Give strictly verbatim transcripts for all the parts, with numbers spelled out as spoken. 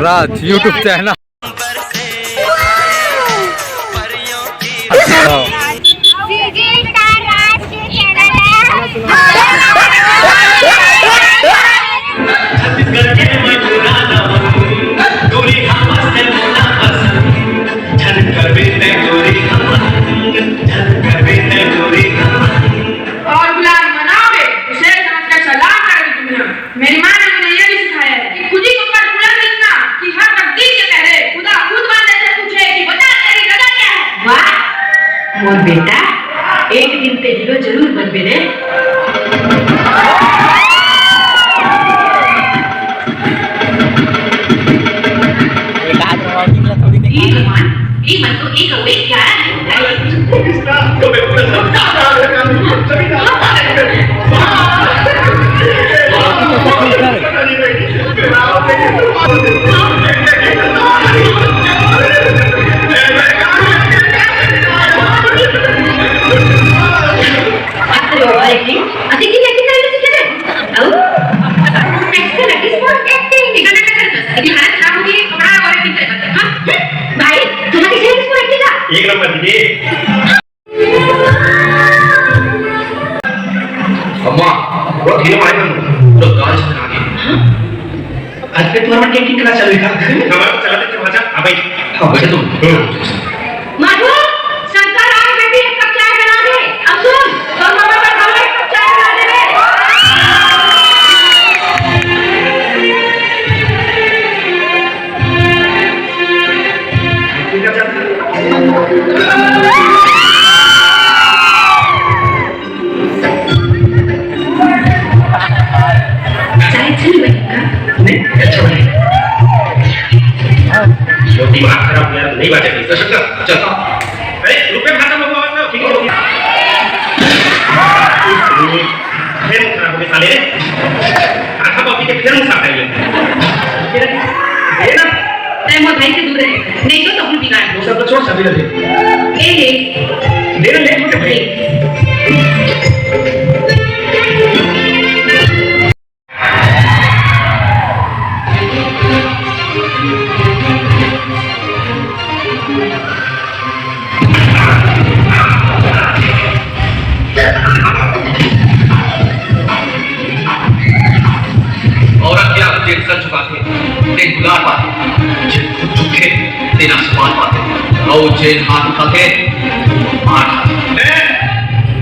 आज YouTube channel. और गुलाम मनावे, उसे समझकर सलाह करे दुनिया। मेरी माँ ने मुझे यह भी सिखाया है कि खुद ही को कर बुलंद इतना कि हर तकदीर के पहले खुदा खुद बंदे से पूछे कि बता, तेरी रजा क्या है? वाह मोर बेटा, एक दिन ते हीरो जरूर बनबे रे। एक हाथ में और निकला थोड़ी देर। ई भगवान, ई मन तो एक अउ एक ग्यारह है। अरे बाबा, एक्टिंग, अति की एक्टिंग करने सीखे थे। अउ, acting, acting, acting, acting, acting, Bharat खराब हो गई, कपड़ा और एक्टिंग करे। हाँ, भाई, तुम्हारे कैसे एक्टिंग का? एक नंबर दीदी। अम्मा, वो धीरे मारे कर लो। लो, गाल से बना के। आज पे तुम्हारा एक्टिंग क्लास चल रही था। हमारा चला दे, अच्छा, अब आई। हाँ, बैठो तुम। हम्म। माधु, शंकर आ रहे बेटी, एक कप चाय बना दे। अब सुन, तो मामा का खाना एक कप चाय बना दे रे। चाय अच्छी नहीं बनी का? नहीं, अच्छा बना है। वो दिमाग खराब हो गया, नहीं बातें करता। शंकर, चल। अरे, रुपये खाता बाबू, और ना, ठीक है। फिर खराब हो गए साले। आधा कॉफी के फिर मुंह साफ करिए। ये ना, तय मोर भाई से दूर रहे, नहीं तो तब बिगाड़। वो सब तो छोड़, सभी रहे। ए ले। ले ना, ले, ले। औरत क्या, जेन सर झुकाथे, तेन दुलार पाथे, जेन खुद झुकथे, तेन आशीर्वाद पाथे, अउ जेन हाथ उठाथे, मार खाथे। ए,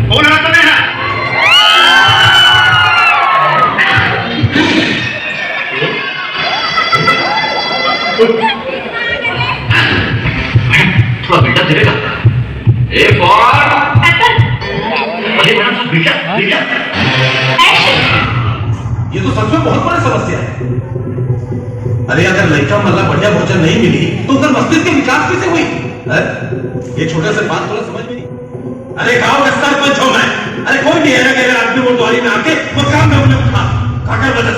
कौन हाथ में है? थोड़ा बेटा देवेगा। A for. अरे मैडम साहब, बेटा, बेटा। ये तो सच में बहुत बड़ा समस्या है। अरे अगर लड़का मल्ला बढ़िया भोजन नहीं मिली तो उधर मस्तिष्क के विकास कैसे हुई? हैं? ये छोटा सा बात थोड़ा समझ में नहीं। अरे गांव का सरपंच हूं मैं। अरे कोई नहीं है ना कि अगर आदमी वो द्वारी में आके वो काम में उन्हें उठा, काकर वजह